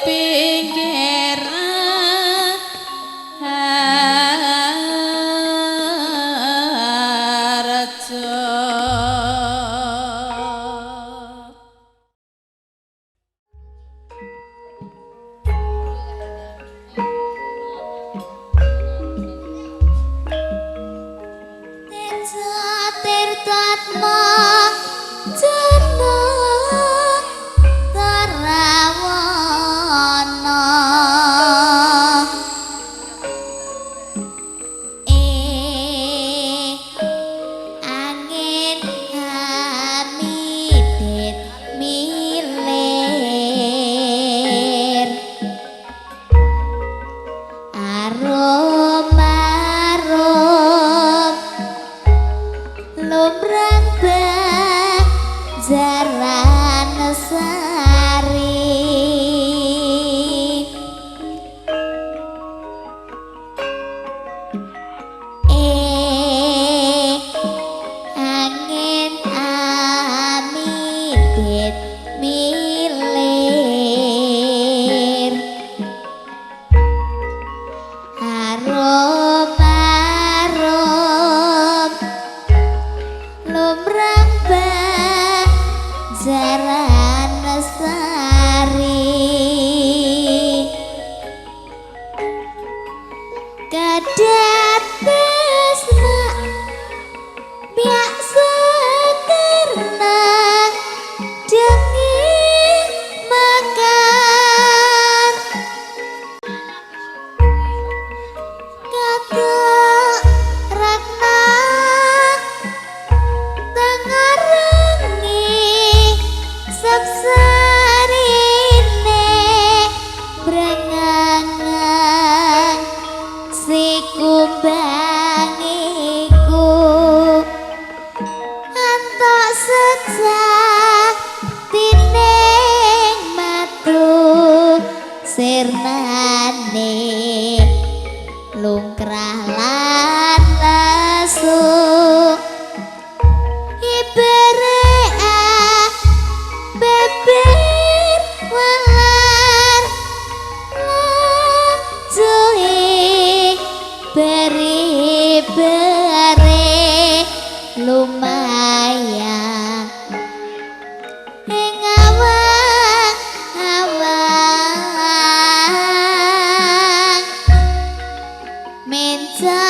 Pinggir rejo.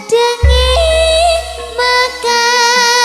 Dengi makan.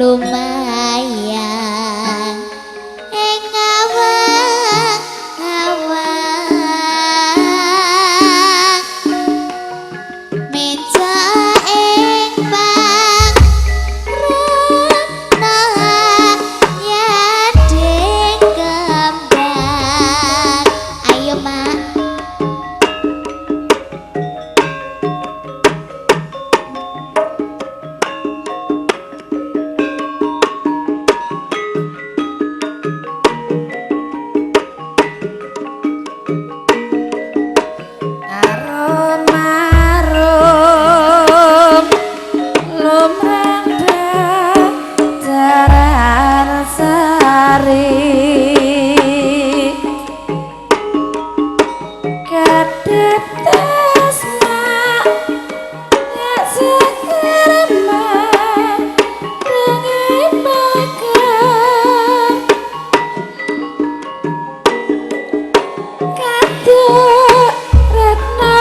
Lumayan ing awang awang meja ing pang retna nyanding kembang. Ayo Mak. Arum-arum lumrah banjaran sari kadep tasma sekerma dengan makan kaduk retna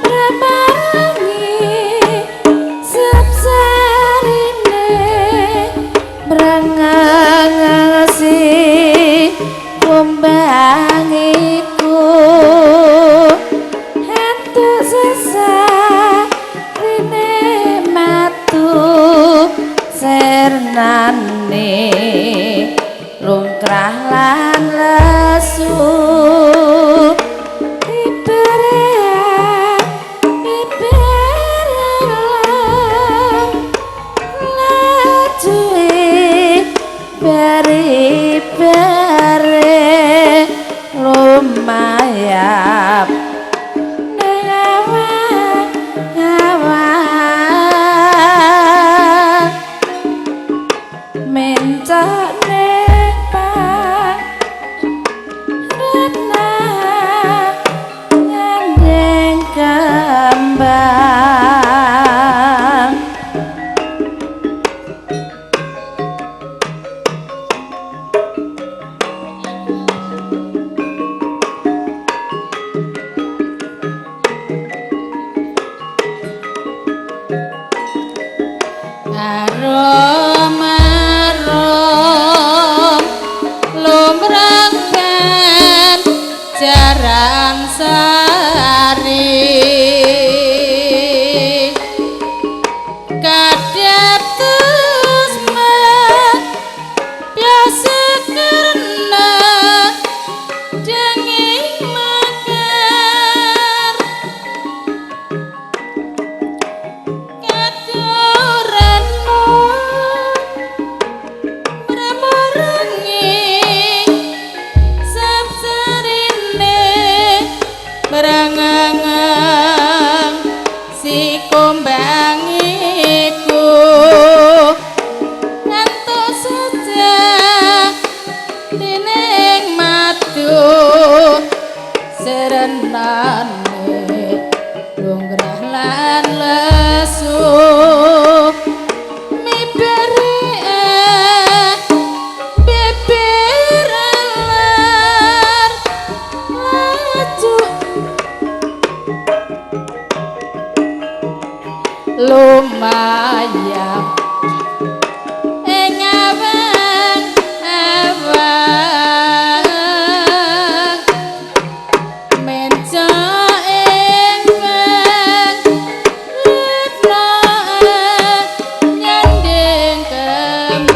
pramarangi sapsarine mrangangasi kumbangiku hantu sesarine matu sernane lungkrah lan lesu iberean lajue bari-bare lumayap ning awang awang mencane pang retna nyandeng kembang. Arum-arum lumrah jaran sari kadetus biasa karena denging makar katuranmu mremorengi sapsarine merangangang si kombangiku ngantuk saja tining madu serenane lungkrah lan lesu mibere beber lar laju lumayan ing awang awang menca ing pang retna nyanding kembang.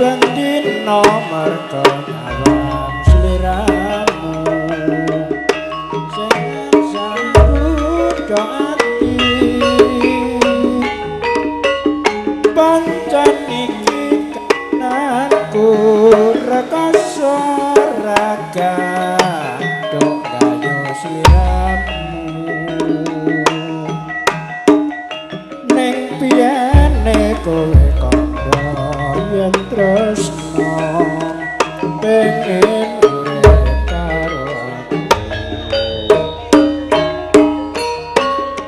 saben dina merga nyawang sliramu sing sanggup ati pancen iki kananku rekasa raga dok gayo sliramu ning piyene kowe kandha yen tresna pengen urip karo aku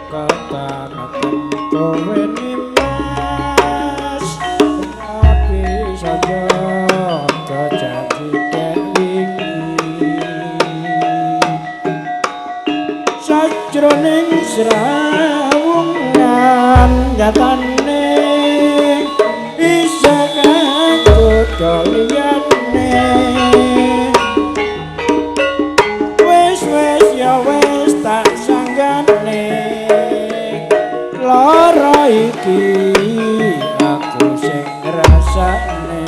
kebangetan kowe nimas rapi saja kejanji dek wingi sajroning srawungan nyatane isih kanggo liyane wis wis ya wis tak sanggane lara iki aku sing ngrasakne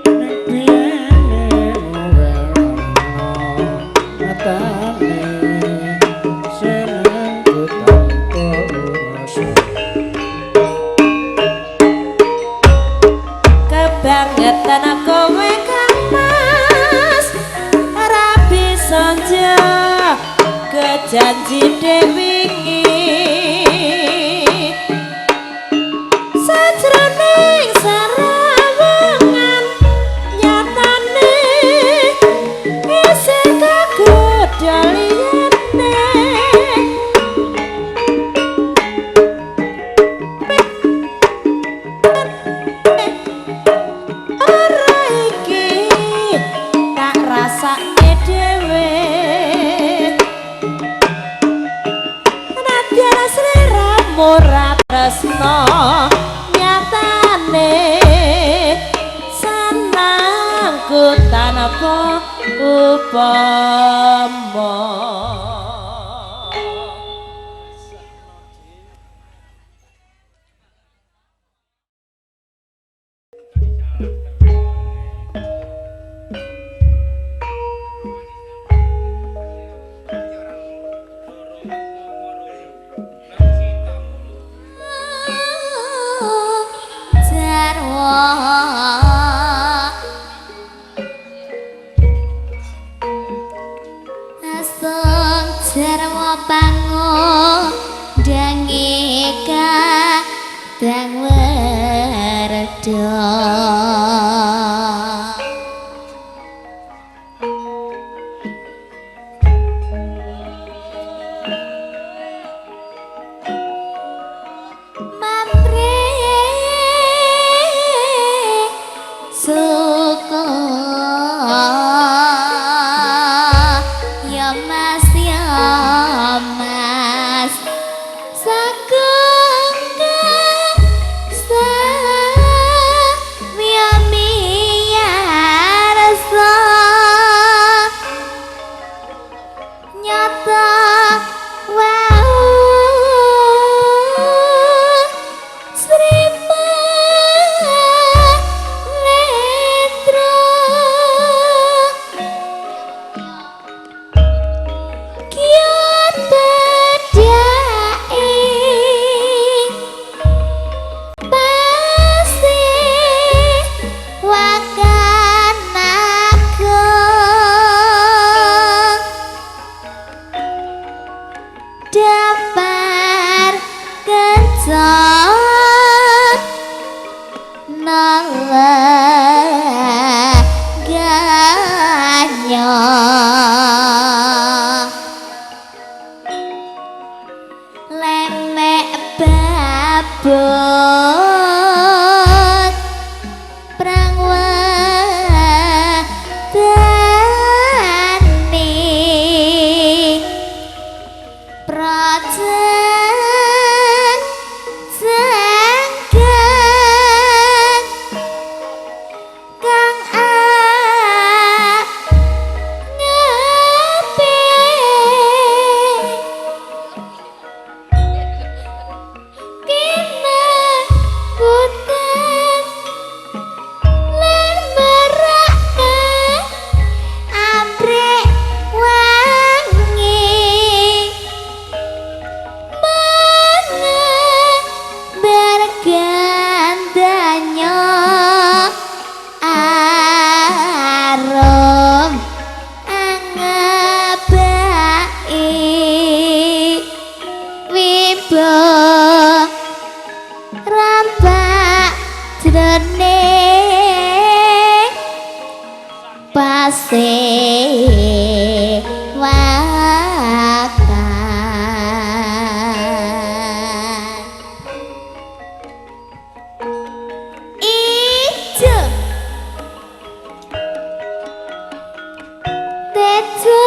ning biyene ana matane senengku tanpa rasa. Kebangetan kowe Kang Mas ora bisa njaga janji dek wingi sajroning sarawungan nyatane isih kagodha liyane. Ora iki tak rasake dhewe nadyan sliramu ora tresna nyatane senangku tanpa upama. Jarwo asung jarwo pangundange kadang werda. Mamre suko ya mas ya mas sakung miyarsa nyata wau Sri Malendra kiat bedhae pasti wakan agung dapar kencot nalaganyo lemek babut prang wedani prajeng jengkeng kang angepe kena Wimbo rambak jroning pasir wakan. Ijo tejo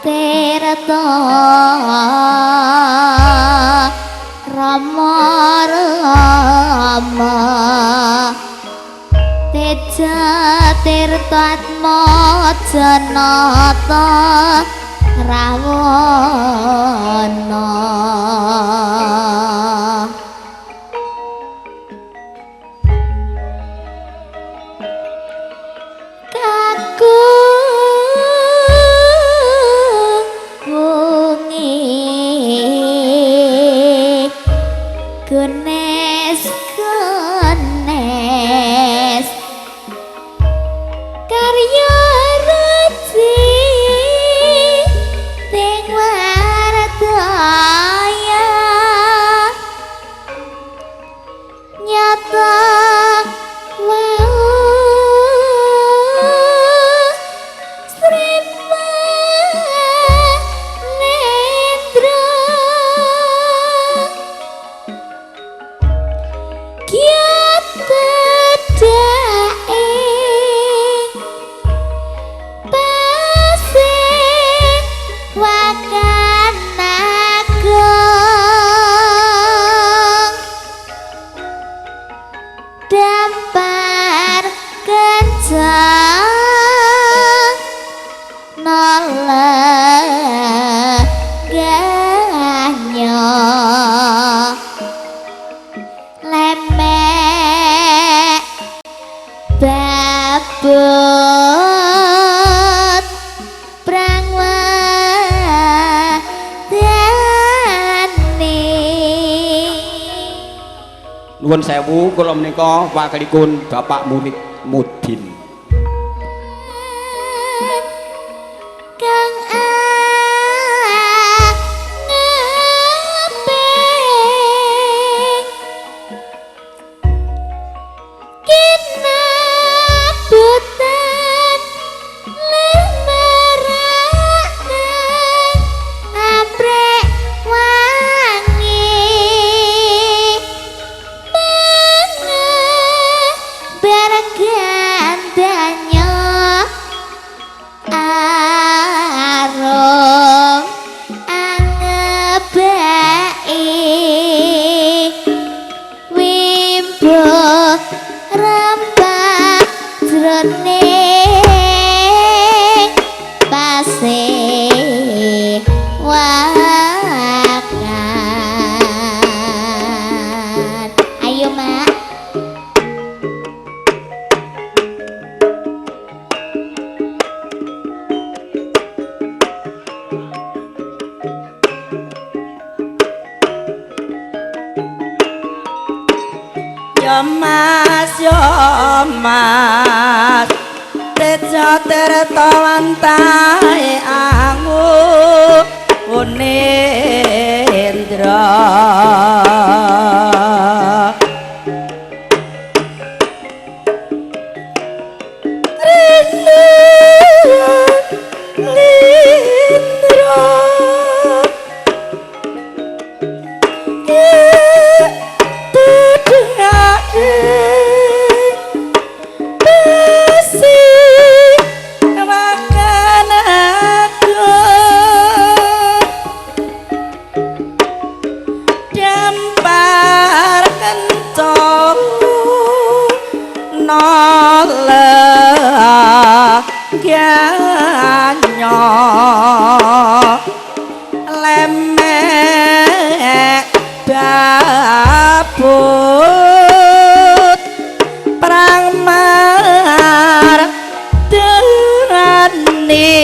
tirta rama rama teja tirta atmaja nata rawana. Kagunge gones gones karya ruci ting wardaya nyata wau srima nendra kiat tedhake pasir wakan agung dampar kencang noleganya lemek babut prang wadane. Nuwun sewu kula menika wakilipun Bapak Murid Mudin. Kang angepe kinabutan lemerakan amrek wangi bergandanya arum angebai wimbo rempah jroning pasir wakan. Ayo mak. Ya mas, ya mas, teja tirta wantahe angu unendra. Lindra lemek babut perang mar derani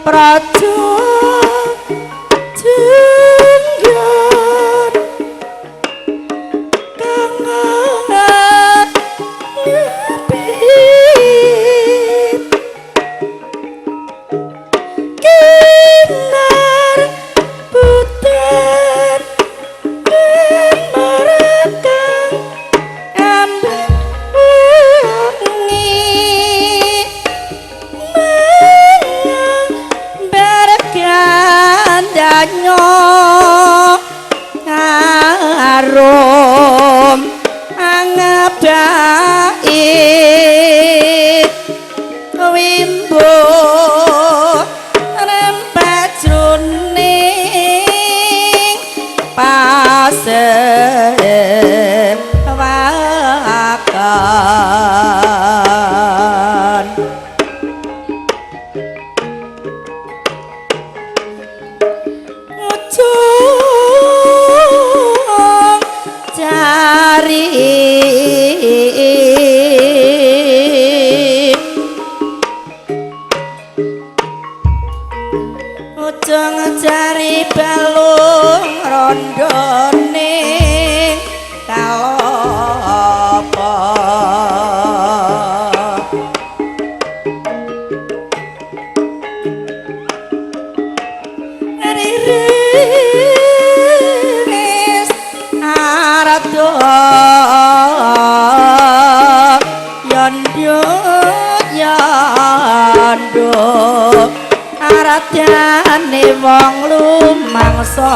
praja jenggan kang ngepit. banyu arum angebai wimbo rempet jroning pasem wakan. Ujung jari ujung jari balung rondone kalopo. Riris arado yondo yondo aradane wong lumangsana.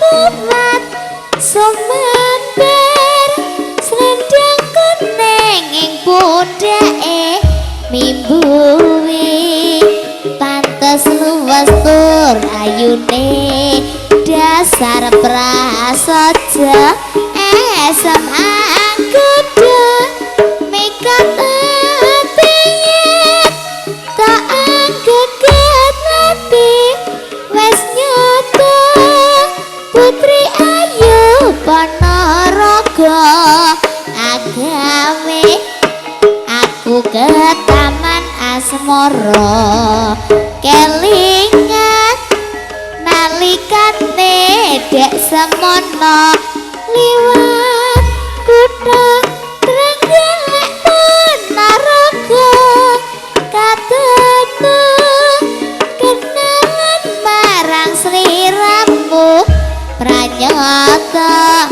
Kumat sumember slendang kuning ing pundhake mimbuwi pantes luwes tur ayune dasar prasaja esem anggoda mikat ati tak anggeget ati wes nyata putri ayu Ponorogo agawe aku ke taman asmara kelingan nalikane dek semono liwat kutha Trenggalek Ponorogo katemu kenalan marang sliramu pranyata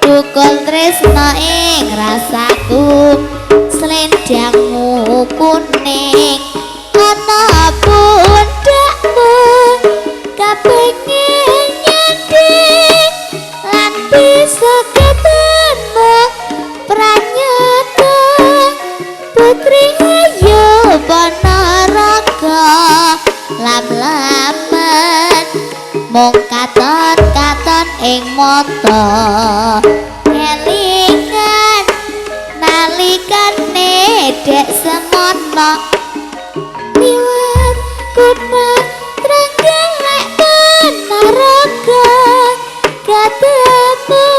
dukul tresna ing rasaku slendangmu kuning ana pundhakmu kapengin nyanding lan bisa ketemu pranyata putri ayu Ponorogo lam-lamen mung katon-katon ing mata kelingan nalikane dek semono liwat kutha Trenggalek Ponorogo ketemu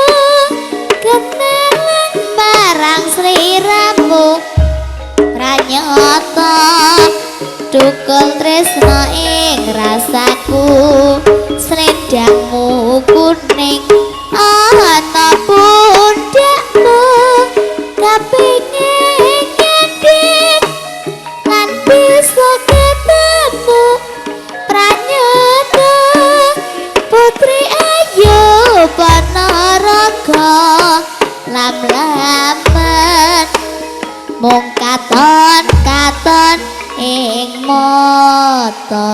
kenalan marang sliramu pranyata dukul tresna ing rasaku slendangmu kuning ana pundhakmu kapengin nyanding lan bisa ketemu pranyata putri ayu Ponorogo lam-lamen mung katon-katon ing mata.